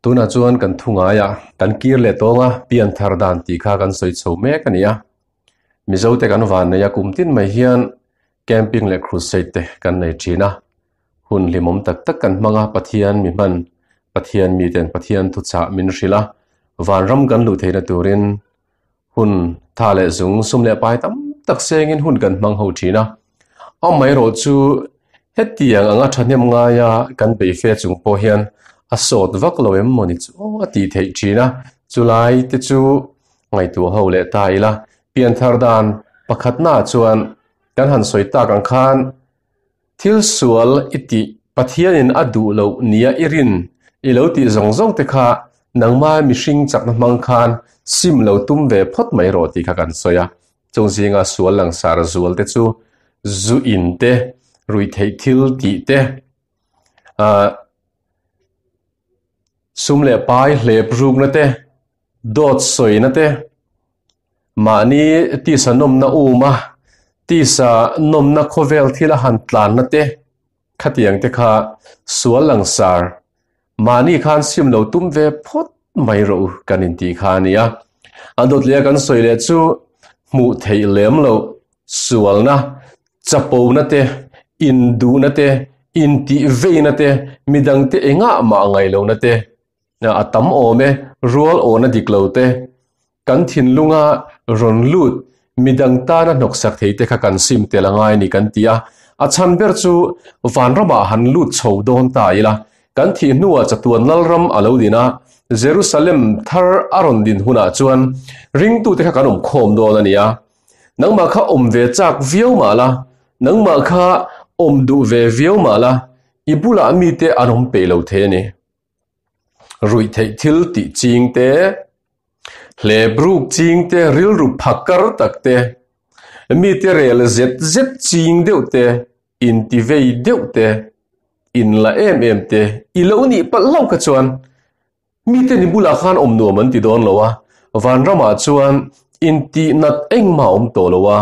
Tunah chuan kan thu ngaia kan kir leh tawnga pian thar dan tih kha kan sawi chho mek a ni a. Mizote kan van nei a, kum tin mai hian camping leh crusade te kan nei thin a. Hun hlimawm tak tak kan hmang a, Pathian mi hman, Pathian miten Pathian thuchah min hrilh a, vanram kan luh theihna turin Hun tha leh zung sum leh pai tam tak sengin hun kan hmang ho thin a. Amaherawh chu hetiang anga thahnem ngaia kan bei fe chung pawh hian a sawt vak lo em mawni chu a tih theih thin a. Chulai te chu ngaihtuah ho leh ta ila. Pianthar dan pakhatnaah chuan kan han sawi tak ang khan Thil sual i tih Pathianin a duh loh nia i rin i lo tih zawng zawng te kha nangma mihring chakna hmang khan sim lo tum ve phawt mai rawh tih kha kan sawi a. Chung zinga sual langsar zual te chu zu in te, ruihtheih thil tih te, ah sum leh pai hlep rukna te, dawt sawina te, Mahni tisa nawmna uma tisa nawmna khawvel thila han tlanna te khatiang te kha sual langsar mahni khan sim lo tum ve phawt mai rawh u kan intih kha a ni a. A dawt leh a kan sawi leh chu hmuh theih lem loh sualna, chapona te, induhna te, intihveina te, midangte engah mah ngaihlohna te, A tam awm e, rual awna dik lo te, kan thinlunga rawn lut midang tana hnawksak thei te kha kan sim tel a ngai a ni kan ti a. A chhan ber chu vanramah han lut chho dawn ta ila, kan thih hnuah chatuan Lalram a lo din a, Jerusalem thar a rawn din hunah chuan ringtute kha kan awm khawm dawn a ni a. Nangmah kha awm ve chak viau mah la, nangmah kha awm duh ve viau mah la, i bulah mite an awm peih lo thei a ni. Ruih theih thil tih ching te, hlep ruk ching te, rilru phakar tak te, mite rel zet zet ching deuh te, intivei deuh te, inla em em te i lo nih palh hlauh kha chuan mite ni bulah khan awm nuam an ti dawn lo a, vanramah chuan Intihnat engmah a awm tawh lo a,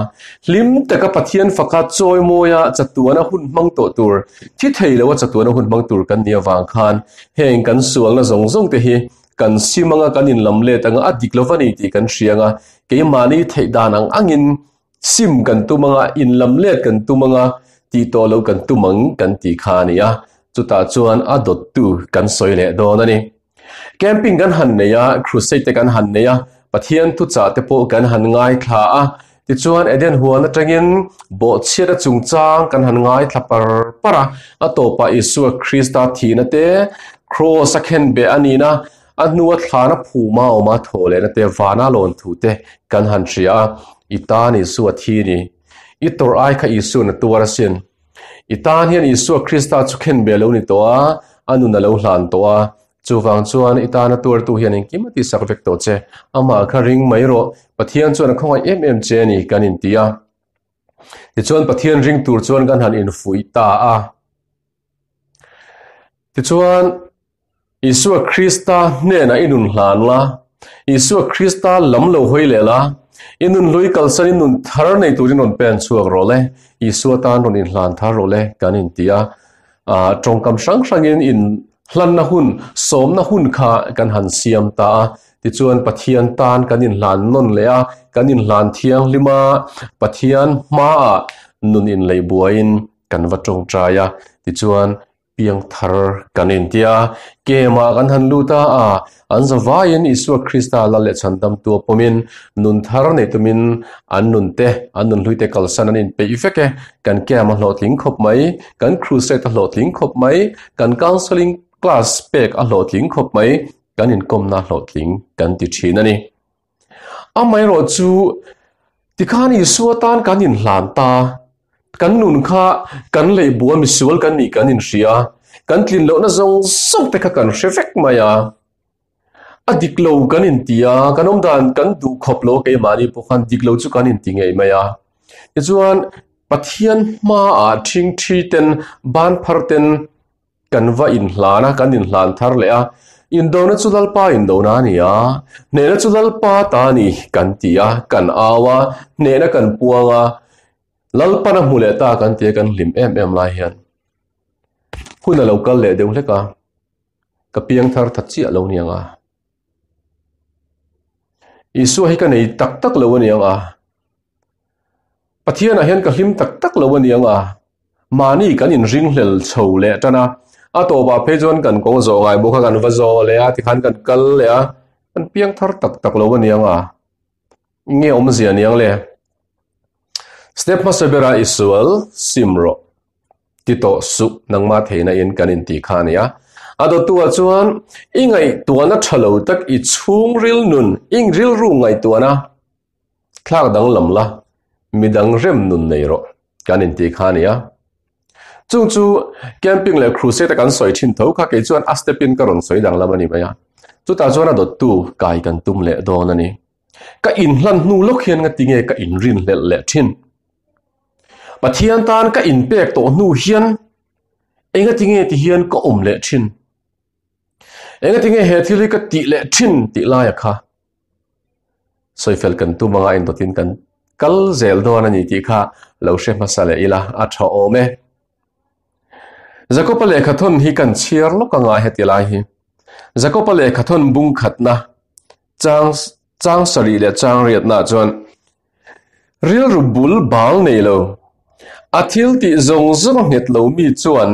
hlim taka Pathian faka chawimawia chatuana hun hmang tawh tur, thi thei loa chatuana hun hmang tur kan nih avang khan heng kan sualna zawng zawng te hi kan sim anga kan inlam let anga a dik lova ni tih kan hria anga keimahni theih dan ang angin sim kan tum anga inlam let kan tum anga tih tawh loh kan tum ang kan tih kha a ni a, chutah chuan a dawttu kan sawi leh dawn a ni. Camping kan han nei a, crusade te kan han nei a, Pathian thuchah te pawh kan han ngaithla a, tichuan Eden huan atangin bawhchhiat a chungchang kan han ngaithla par par a, a tawpah Isua Krista thihna te, Kraws a khenbeh a nihna, a hnua thlana phuma awma thaw lehna te, vana lawn thu te kan han hria a, I tan Isua thi ni, i tawrh ai kha Isuan a tuar asin. I tan hian Isua Krista chu khenbeh a lo ni tawh a, a nun a lo hlan tawh a. Chuvang chuan i tana tuartu hian engkim a tihsak vek tawh che. Amah kha ring mai rawh, Pathian chuan a khawngaih em em che a ni kan inti a. Tichuan Pathian ring tur chuan kan han infuih ta a. Tichuan Isua Krista hnenah i nun hlan la, Isua Krista lam lo hawi leh la, i nun hlui kalsan i nun thar nei turin rawn pen chhuak rawh le, Isua tan rawn inhlan thar rawh le kan inti a. Ah, tawngkam hrang hrangin inhlanna hun, sawmna hun kha kan han siam ta a. Tichuan Pathian tan kan inhlan nawn leh a, kan inhlan thianghlim a, Pathian hmaah nun inlei buaiin kan va tawngtai a. Tichuan Piang thar kan intia, Kemah kan han lut a, a, an zavaiin Isua Krista lal leh chhandamtu a pawmin nun thar nei tumin an nun te, an nun hlui te kalsan an inpeih vek e. Kan Kem a hlawhtling khawp mai, kan Crusade a hlawhtling khawp mai, kan Counselling class pek a hlawhtling khawp mai, kan inkawmna a hlawhtling kan ti thin a ni. Amaherawhchu, tikhan Isua tan kan inhlan ta, kan nun kha kan leihbua misual kan nih kan inhria, kan tlin lohna zawng zawng te kha kan hre vek mai a. A dik lo kan inti a, kan awmdan kan duh khawp lo keimahni pawh khan dik lo chu kan inti ngei mai a. Tichuan, Pathian hmaah ṭhingṭhi ten, ban phar ten, Kan va inhlan a, kan inhlan thar leh a, Indona chu Lalpa indona a ni a, hnehna chu Lalpa ta a ni kan ti a, kan au a, hnehna kan puang a, Lalpan a hmu leh ta kan ti a, kan hlim em em lai hian hun a lo kal leh deuh hlek a. Ka piangthar tha chiah lo niang a. Isua hi ka nei tak tak lo a niang a. Pathianah hian ka hlim tak tak lo a niang a. Mahni kan inringhlel chho leh tan a, a tawpah phei chuan kan kawng zawh ngai bawk a, kan va zawh leh a, tikhan kan kal leh a, kan piangthar tak tak lo a niang a. Nge awmzia niang le? Step hmasa berah i sual sim rawh. Ti tawh suh nangmah theihna in kan inti kha a ni a. A dawttuah chuan i ngaihtuahna tha lo tak i chhungril nun, i rilru ngaihtuahna thlak danglam la, midang rem nun nei rawh kan inti kha a ni a. Chung chu camping leh crusade a kan sawi thin tho kha kei chuan a step in ka rawn sawi danglam a ni mai a. Chutah chuan a dawttu kai kan tum leh dawn a ni. Ka inhlan hnu lawk hian nga tinge ka inrinhlelh leh thin. Pathian tan ka inpek tawh hnu hian enga tinge ti hian ka awm leh thin. Enga tinge he thil hi ka tih leh thin tih laia kha sawifel kan tum anga indawtin kan kal zel dawn a ni tih kha lo hre hmasa leh ila a tha awm e. Jakopa lehkha thawn hi kan chhiar lawk anga heti lai hi. Jakopa lehkha thawn bung khatna chang chang sarih leh chang riatna chuan Rilru bul bal nei lo. A thil tih zawng zawng a nghet lo mi chuan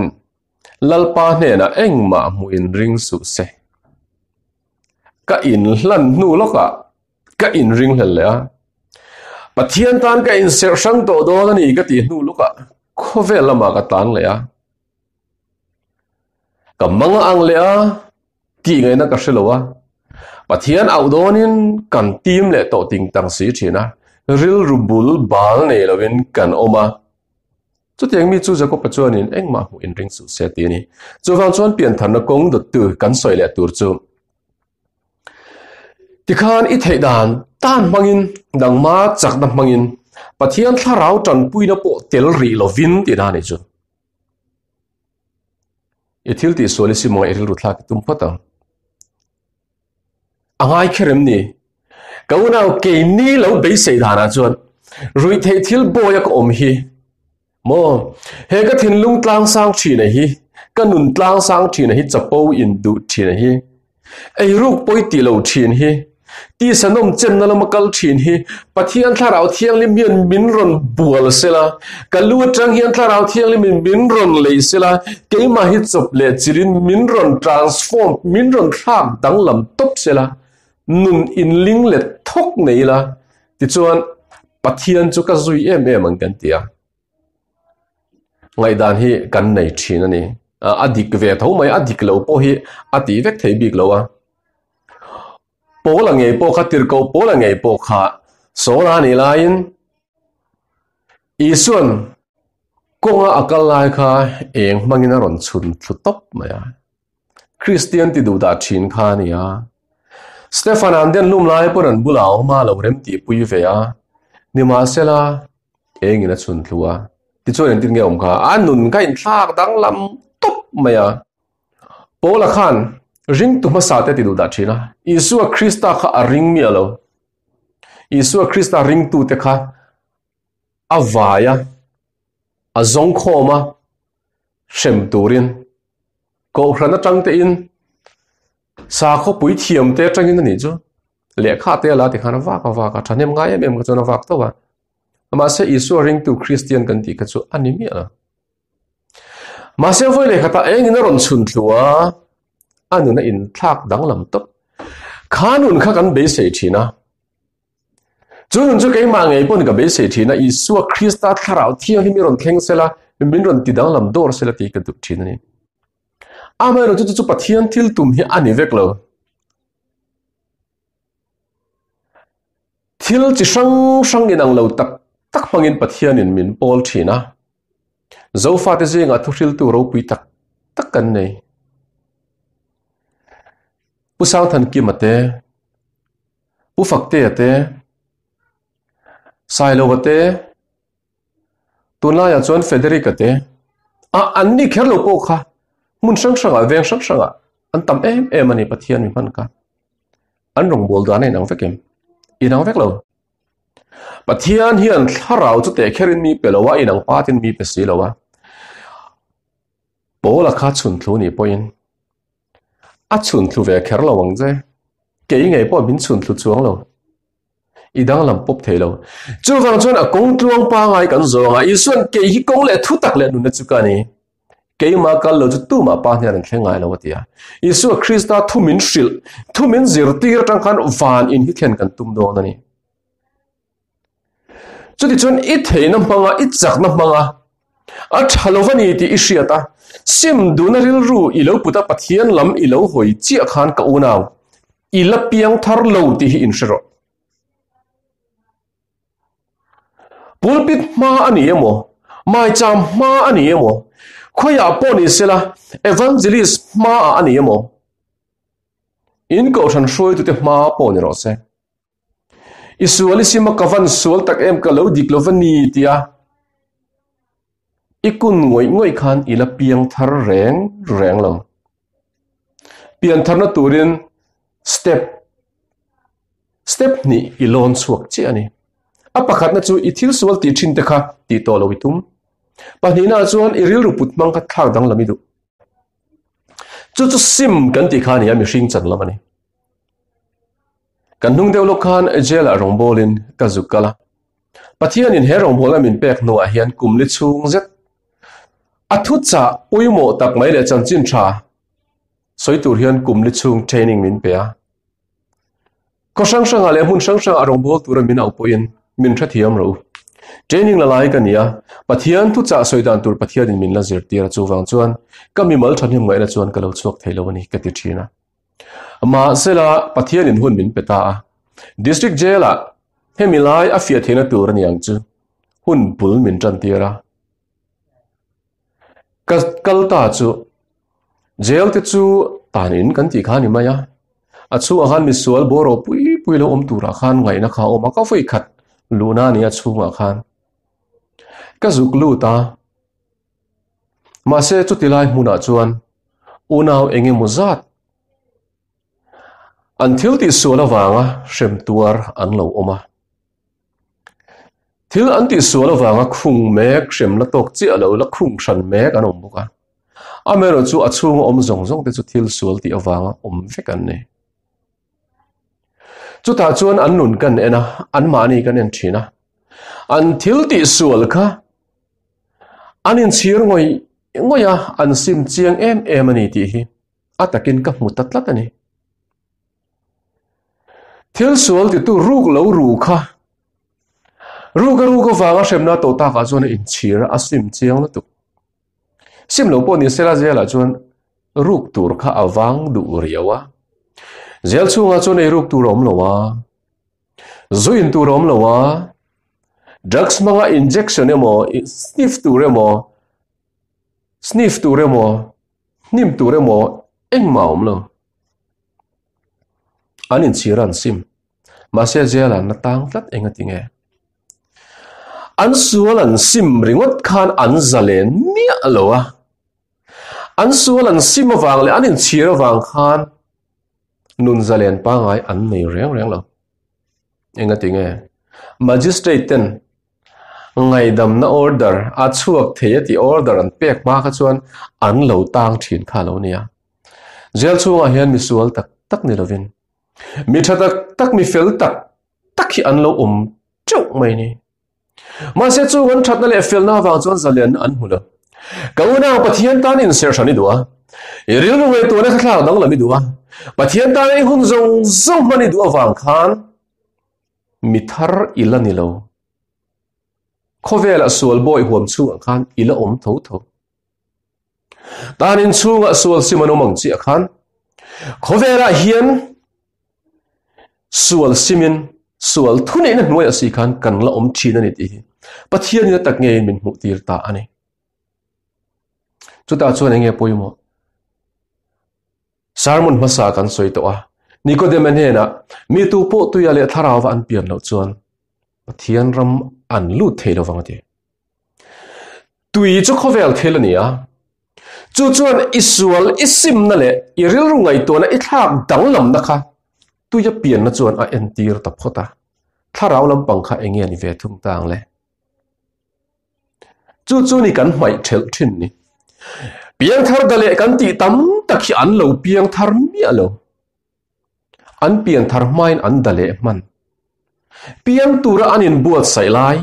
Lalpa hnenah engmah hmuh in ring suh se. Ka in hlan hnu lawkah ka in ring hlel leh a. Pathian tan ka in serh hrang tawh dawn a ni ka tih hnu lawkah khawvel lamah ka tlan leh a. Ka mang a ang leh a. Tih ngaihna ka hre lo a, Pathian auh dawnin kan tim leh tawh ting tang si thin a, rilru bul bal nei lovin kan awm a. Chutiang mi chu Jakob-a chuanin engmah hmuh inring suh se ti a ni. Chuvang chuan piantharna kawng dawttu kan sawi leh tur chu tikhan i theih dan tan hmangin nangma chakna hmangin Pathian thlarau tanpuina pawh tel rih lovin tihna a ni chu. I thil tih sual i sim ang a, i rilru thlak i tum phawt ang. A ngai kher em ni? Ka unau keini lo beisei danah chuan ruihtheih thil bawi a ka awm hi maw? He ka thinlung tlang sang thin a hi, ka nun tlang sang thin a hi, chapo in duh thin a hi. Eiruk pawi tih lo thin hi, tisa nawm chenna lama kal thin hi Pathian Thlarau Thianghlim hian min rawn bual sela, ka lu atang hian Thlarau Thianghlimin min rawn lei sela, keimah hi chawp leh chilhin min rawn transform, min rawn thlak danglam tawp sela, nun inling let thawk nei ila, tichuan Pathian chu ka zui em em ang kan ti a. Ngaihdan hi kan nei thin a ni. A dik ve tho mai, a dik lo pawh hi a tih vek thei bik lo a. Paula ngei pawh kha, tirhkoh Paula ngei pawh kha Saula nih laiin Isuan kawnga a kal lai kha eng hmangin a rawn chhun thlu tawp mai a. Kristian ti duh dah thin kha a ni a. Stefan an den lum lai pawn an bulah a awm a, lo rem tih pui ve a. Nimahsela, engin a chhun thlu a. Tichuan engtin nge awm kha? A nun kha inthlak danglam tawp mai a. Paula khan ringtu hmasa te ti duh dah thin a. Isua Krista kha a ring miah lo. Isua Krista ringtute kha a vai a, a zawng khawm a, hrem turin Kohhran atang te in sakhaw puithiam te atangin a nih chu lehkha te a la tikhan a vak a vak a thahnem ngai em em kha chuan a vak tawp a mahse Isua ringtu Kristian kan tih kha chu a ni miah lo mahse vawi leh khatah engin a rawn chhun thlu a a nun a inthlak danglam tawp kha nun kha kan beisei thin a Chu nun chu keimah ngei pawn ka beisei thin a, Isua Krista thlarau thianghlim i rawn thleng sela, min rawn ti danglam dawr sela tih ka duh thin a ni. Amaherawh chu chu Pathian thil tum hi a ni vek lo. Thil chi hrang hrang inang lo tak tak hmangin Pathianin min pawl thin a. Zofate zingah thuhriltu ropui tak tak kan nei. Pu Sangthankima te, Pu Faktea te, Sailova te, tunlaiah chuan Federica te, ah an ni kher lo pawh kha hmun hrang hrangah veng hrang hrangah an tam em em a ni Pathian mi hman kha. An rawngbâwl dan a inang vek em? Inang vek lo. Pathian hian thlarau chu teh kherin mi pe lo a, inang patin mi pe si lo a. Paula kha chhun thlu nih pawhin. A chhun thlu ve kher lo ang che. Kei ngei pawh min chhun thlu chuang lo. I danglam pawp thei lo. Chuvang chuan a kawng tluang pangai kan zawng a, Isuan kei hi kawng leh thu tak leh nunna chu ka ni. Keimah kal lo chu tumah pa hnen an thleng ngai lo a ti a. Isua Krista thu min hrilh, thu min zirtir atang khan van in hi thlen kan tum dawn a ni. Chutichuan i theihna hmanga, i chakna hmanga a tha lo va ni tih i hriat a, sim duhna rilru i lo put a Pathian lam i lo hawi chiah khan ka unau, i la piang thar lo tih hi inhre rawh. Pulpit hma a ni emaw, maicham hma a ni emaw, khawiah pawh ni sela, evangelist hmaah a ni emaw, in kohhran hruaitute hma pawh ni rawh se. I sual i sim a ka van sual tak em ka lo dik lo va ni tia i kun ngawih ngawih khan i la piang thar reng reng lo. Pian tharna turin step step hnih i lawn chhuak chiah a ni. A pakhatna chu i thil sual tih thin te kha tih tawh lo i tum. Pahnihna chuan i rilru put hmang kha thlak danglam i duh. Chu chu sim kan tih kha a ni a, mihring chan lam a ni. Kan hnung deuh lawk khan jail ah rawngbawlin ka zuk kal a. Pathianin he rawngbawlna min pek hnuah hian kum li chhung zet a thuchah pawimawh tak mai leh chanchin tha sawi tur hian kum li chhung training min pe a. Khaw hrang hrangah leh hmun hrang hrangah rawngbâwl tura min auh pawhin min hrethiam rawh u. Training la lai ka ni a, Pathian thuchah sawi dan tur Pathianin min la zirtir a, chuvang chuan ka mimal thahnem ngaihna chuan ka lo chhuak thei lo a ni ka ti thin a. Mahsela Pathianin hun min pe ta a, District Jail-ah hemi lai a fiah theihna tur a ni ang chu hun bul min tan tir a. Ka kal ta chu jail te chu tan in kan tih kha a ni mai a, a chhungah khan misual bawraw pui pui lo awm turah khan ngaihna kha a awm a, ka vawi khat luhna a ni a chhungah khan ka zuk lut a, mahse chuti lai hmunah chuan unau eng emaw zat an thil tihsual avanga hrem tuar an lo awm a. Thil an tihsual avanga khung mek hrem la tawk chiah lo la khung hran mek an awm bawk a. Amaherawhchu chu a chhunga awm zawng zawng te chu thil sual tih avanga awm vek an ni. Chutah chuan an nun kan en a, anmahni kan en thin a. An thil tihsual kha an inchhir ngawih ngawih a, an sim chiang em em a ni tih hi a takin ka hmu ta tlat a ni. Thil sual titu ruk lo ru kha ruk a ruk avanga hremna tawh takah chuan a inchhir a, a sim chiang lutuk. Sim lo pawh ni sela zelah chuan ruk tur kha a vang duh riau a. Zel chhungah chuan ei ruk tur a awm lo a, zu in tur a awm lo a, drugs hmanga injection emaw sniff tur emaw sniff tur emaw hnim tur emaw engmah a awm lo. An inchhir a an sim. Mahse jail an la tang tlat eng a ti nge? An sual an sim ringawt khan an zalen miah lo a. An sual an sim avang leh an inchhir avang khan nun zalen pangai an nei reng reng lo. Eng a ti nge? Magistrate ten ngaihdamna order a chhuak thei a tih order an pek hma kha chuan an lo tang thin kha a lo nia. Jail chhungah hian misual tak tak ni lovin mi tha tak tak mi fel tak tak hi an lo awm teuh mai ni. Mahse chung an thatna leh felna avang chuan zalianna an hmu lo. Ka unau Pathian tan inserh hran i duh a, i rilru ngaihtuahna kha thlak danglam i duh a, Pathian tan i hun zawng zawng hman i duh avang khan mi thar i la ni lo. Khawvelah sual bawi huam chhungah khan i la awm tho tho. Tan in chhungah sual sim an awm ang chiah khan khawvelah hian sual simin sual thuneihna hnuaiah si khan kan la awm thin a ni tih hi Pathian in a tak ngeiin min hmuh tir ta a ni. Chutah chuan enge pawimawh? Sermon hmasa kan sawi tawh a, Nikodema hnenah mi tu pawh tuia leh thlarauva an pian loh chuan Pathian ram an lut thei lovang a ti. Tui chu khawvel thil a ni a, chu chuan i sual i simna leh i rilru ngaihtuahna i thlak danglamna kha tuia pianna chuan a entir ta phawt a, thlarau lampang kha eng nge ni ve thung ta ang le? Chu chu ni kan hmaih thelh thin ni. Piangthar da leh kan tih tam tak hi an lo piangthar miah lo. An pianthar hmain an da leh hman. Piang tura an inbuatsaih lai,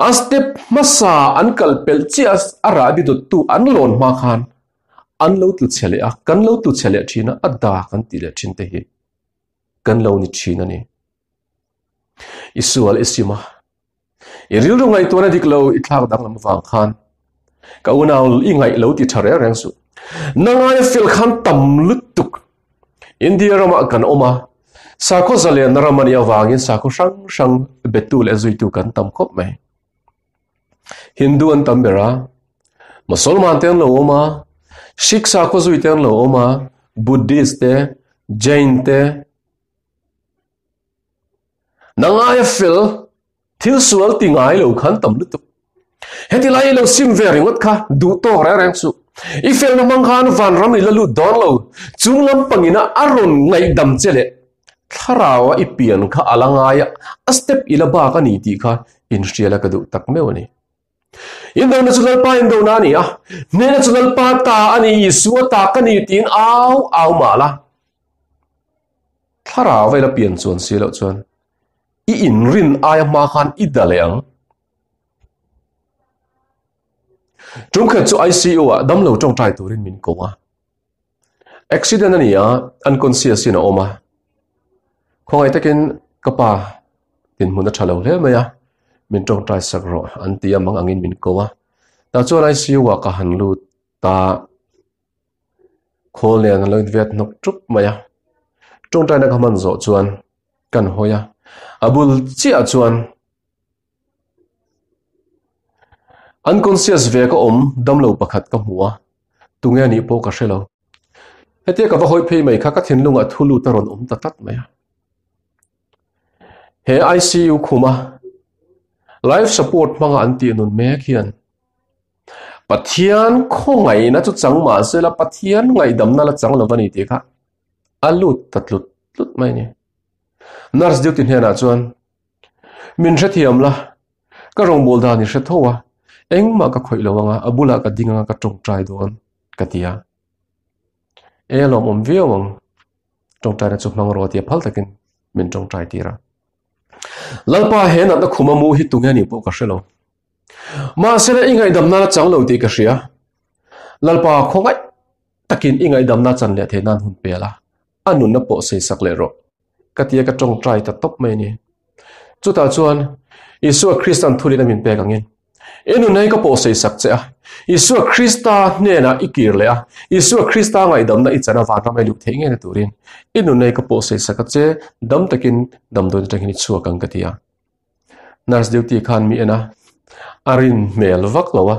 a step hmasa an kal pelh chiah a rahbi dawttu an lawn hma khan an lo tlu chhe leh a, kan lo tlu chhe leh thin a, a da kan tih leh thin te hi kan lo ni thin a ni. I sual i sim a, i rilru ngaihtuahna dik lo i thlak danglam avang khan ka unau i ngaih lo ti tha reng reng suh. Nangaia fel khan tam lutuk India ramah kan awm a, sakhaw zalianna ram a nih avangin sakhaw hrang hrang betu leh zuitu kan tam khawp mai. Hindu an tam ber a, Mosolman te an lo awm a, Sikh sakhaw zui te an lo awm a, Buddhist te, Jain te, Nang aia fel thil sual ti ngai lo khan tam lutuk. Heti lai i lo sim ve ringawt kha duh tawk reng reng suh. I felna hmang khan vanram i la lut dawn lo. Chung lampangina a rawn ngaihdam che leh thlaraua i pian kha a la ngai a, a step i la bak a ni tih kha inhriala ka duh tak meuh a ni. Indona chu Lalpa indona a ni a, hnena chu Lalpa ta a ni, Isua ta ka ni tiin au au mah la. Thlarau vela pian chuan si loh chuan i inrin aia hma khan i da leh ang. Ṭumkhat chu ICU ah damlo ṭawngṭai turin min ko a. Accident a ni a, unconscious in a awm a. Khawngaih takin ka pa dinhmun a ṭha lo hle mai a, min ṭawngṭai sak rawh an ti a, mang angin min ko a. Tah chuan ICU ah ka han lut ta. Khawl nen an lo invet hnawk ṭup mai a, ṭawngṭaina ka hman zawh chuan kan hawi a, a bul chiah chuan unconscious ve ka awm damlo pakhat ka hmu a, tunge anih pawh ka hre lo. Hetia ka va hawi phei mai kha ka thinlungah thu lut a rawn awm ta tlat mai a. He ICU khuma life support hmanga an tih nun mek hian Pathian khawngaihna chu chang mah sela Pathian ngaihdamna la chang lo va ni tih kha a lut ta tlut tlut mai a ni. Nurse duty hnenah chuan min hrethiam la, ka rawngbâwl dan i hre tho a, engmah ka khawih lo anga a bulah ka ding anga ka tawngtai dawn ka ti a. E lawmawm viau ang, tawngtaina chu hmang rawh tia phal takin min tawngtai tir a. Lalpa he natna khuma mu hi tunge nih pawh ka hre lo. Mahsela i ngaihdamna la chang lo tih ka hria. Lalpa khawngaih takin i ngaihdamna chan leh theih nan hun pel a, a nunna pawh seisak leh rawh. Ka tia ka tawngtai ta tawp mai a ni. Chutah chuan Isua Kristan thulin a min pek angin, I nunna hi ka pawh seisak che a, Isua Krista hnenah i kir leh a, Isua Krista ngaihdamna i chan a vanram ei luh theih ngei na turin i nunna hi ka pawh seisak a che, dam takin damdawiin atangin i chhuak ang ka ti a. Nurse duty khan mi en a, a rin hmel vak lo a.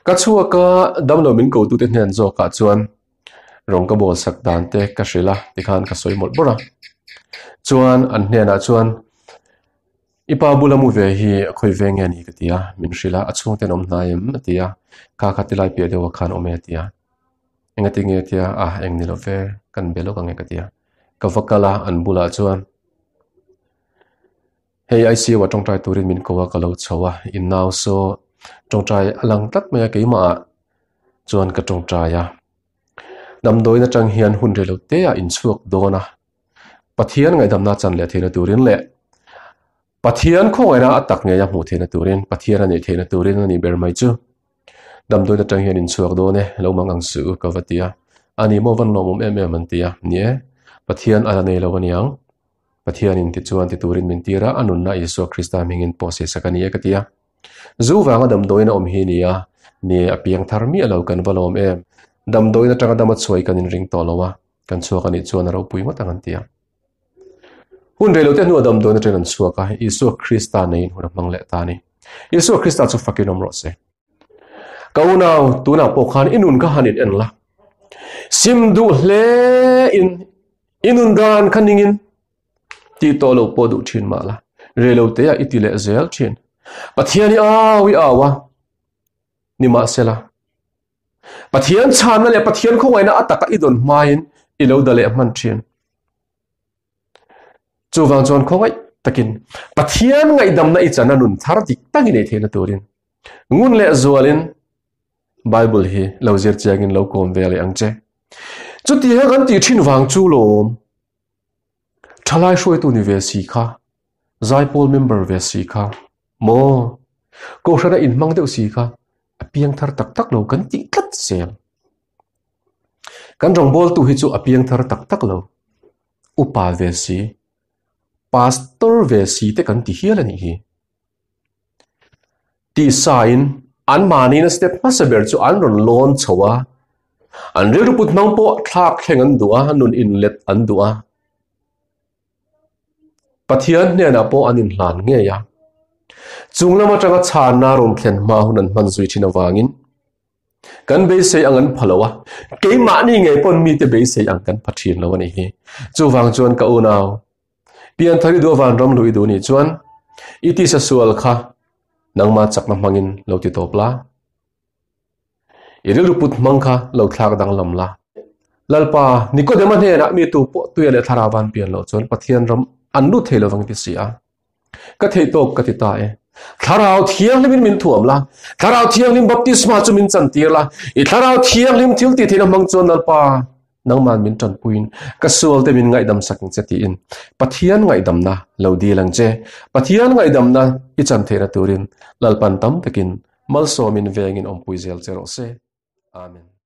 Ka chhuak a, damlo min ko tute hnen zawkah chuan rawng ka bawl sak dan te ka hrilh a tikhan ka sawi mawlh bawrh a. Chuan an hnenah chuan i pa bula mu ve hi a khawi ve nge ni ka ti a, min hrilh a, a chhungte an awm hnai em a ti a, kha kha tilai piah deuhah khan awm e a ti a. Engati nge tia a eng ni lo ve kan be lawk ang e ka ti a. Ka va kal a an bulah chuan Hei ICU ah tawngtai turin min ko a ka lo chho a in nau saw tawngtai a lang tlat mai a keimah ah chuan ka tawngtai a damdawiin atang hian hun rei lo te ah inchhuak dawn a Pathian ngaihdamna chan leh theihna turin leh Pathian khawngaihna a tak ngei a hmuh theihna turin Pathian a neih theihna turin a nih ber mai chu damdawiin atang hian inchhuak dawn e lo mang ang suh u ka va ti a ani maw van lawmawm em em an ti a ni e Pathian a la nei lo aniang. Pathianin tichuan ti turin min tir a, a nunna Isua Krista hmingin pawh seisak a ni e ka ti a. Zu vanga damdawiin a awm hi ni a, ni a piang thar miah lo kan va lawm em. Damdawiin atanga dam a chhuai kan inring tawh lo a, kan chhuak a nih chuan a ropui ngawt ang an ti a. Hun rei lote hnua damdawiin atangin an chhuak a, Isua Krista neiin hun a hmang leh ta a ni. Isua Krista chu fakin awm rawh se. Ka unau, tunah pawh khan i nun kha han in en la. Sim duh hle in I nun dan kha ningin tih tawh lo pawh duh thin mah la, rei lo te ah i ti leh zel thin. Pathian i au i au a, nimahsela, Pathian chhanna leh Pathian khawngaihna a taka i dawn hmain i lo da leh hman thin. Chuvang chuan khawngaih takin Pathian ngaihdamna i chana nun thar dik tak i nei theihna turin ngun leh zualin. Bible hi lo zir chiangin lo kawm ve leh ang che. Chuti hian kan tih thin vang chu lawm. Thalai hruaitu ni ve si kha, zaipawl member ve si kha, maw? Kohhrana inhmang deuh si kha a piang thar tak tak lo kan tih tlat zel. Kan rawngbawltu hi chu a piang thar tak tak lo. Upa ve si, pastor ve si te kan ti hial a nih hi. Tisain anmahniin a step hmasa ber chu an rawn lawn chho a, an rilru put hmang pawh thlak thleng an duh a, nun inlet an duh a. Pathian hnenah pawh an inhlan ngei a. Chung lam atanga chhanna rawn thlen hma hun an hman zui thin avangin kan beisei ang an pha lo a, keimahni ngei pawn mite beisei ang kan pha thin lo a nih hi. Chuvang chuan ka unau, Pianthar i duh avan ram luh i duh nih chuan i tisa sual kha nangma chakna hmangin lo ti tawp la. I rilru put hmang kha lo thlak danglam la. Lalpa, Nikodema hnenah mi tu pawh tuia leh thlarau van pian loh chuan Pathian ram an lut thei lovang ti si a. Ka theih tawk ka ti ta e. Thlarau Thianghlimin min thuam la, Thlarau Thianghlim baptisma chu min chantir la, i Thlarau Thianghlim thil tih theihna hmang chuan Lalpa, nangman min tanpuiin ka sualte min ngaihdam sak ang che tiin Pathian ngaihdamna lo dil ang che. Pathian ngaihdamna i chan theihna turin Lalpan tam takin malsawmin vengin awmpui zel che rawh se. Amen.